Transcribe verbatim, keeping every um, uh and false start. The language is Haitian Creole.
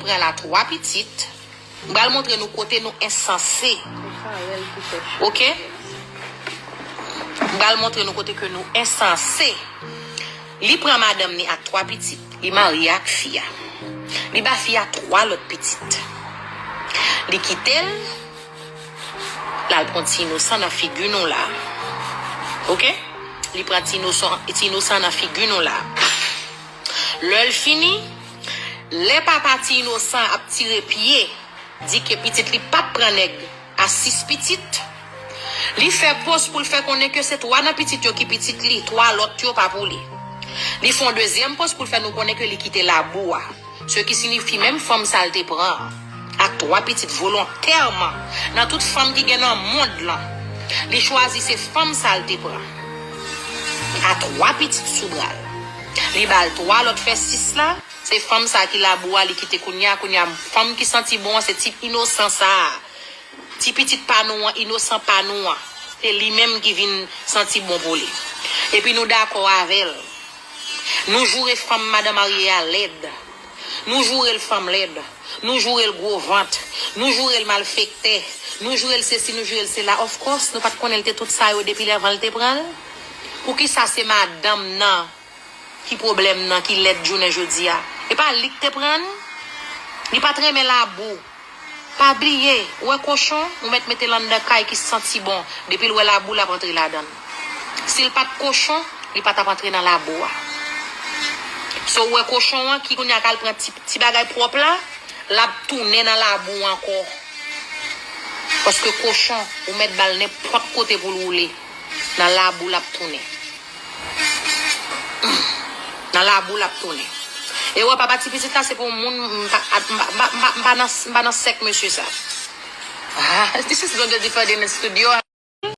Pral a twa pitit. M pral montre nou kote nou ensanse. Oke? M pral montre nou kote ke nou ensanse. Li pran madanm ni ak twa pitit. Li marye ak fi a. Li ba fi a twa lòt pitit. Li kite l. L al pran ti inosan nan figi nou la. Oke? Li pran ti inosan, ti inosan nan figi nou la. Lè l fini, lè papa ti inosan ap tire pye, di ke pitit li p ap pran nèg a sis pitit, li fè pòs pou l fè konnen ke se twa nan pitit yo ki pitit li, twa lòt yo pa pou li. Li fè yon dezyèm pòs pou l fè nou konnen ke li kite labou a. Se ki siyifi menm fanm sa l te pran an, ak twa pitit volontèman, nan tout fanm ki gen nan mond lan, li chwazi se fanm sa l te pran. A twa pitit sou bra l. Li ba l twa lòt fè sis la, se fanm sa ki labou a li kite kounye a, kounye a fanm ki santi bon an se ti inosan sa a. Ti pitit pa nou an, inosan pa nou an. Se li menm ki vin santi bon pou li. Epi nou dakò avè l. Nou joure fanm madan marye a lèd. Nou joure l fanm lèd. Nou joure l gwo vant. Nou joure l malfektè. Nou joure l sesi, nou joure l sela. Of course, nou pa t konnen l te tout sa yo depi lè avan l te pran l. Poukisa se madanm nan ki pwoblèm nan, ki lèd jounen jodi a? E pa li k te pran l? Li pa t renmen labou. Pa bliye, ou wè kochon, ou mèt mete l anndan kay ki santi bon. Depi l wè labou, l ap antre ladan l. Si l pa t kochon, li pa t ap antre nan labou a. So, ou wè kochon an ki kounye a k al pran ti, ti bagay pwòp la, l ap tounen nan labou ankò. Paske kochon, ou mèt ba l nenpòt kote pou l woule. Nan labou l ap tounen. Nan labou l ap tounen. E wè, papa ti pitit la, se pou moun, m pa, m pa, m pa, m pa, m pa nan, m pa nan sèk mesye sa. Ah, this is Blondedy Ferdinand Studio.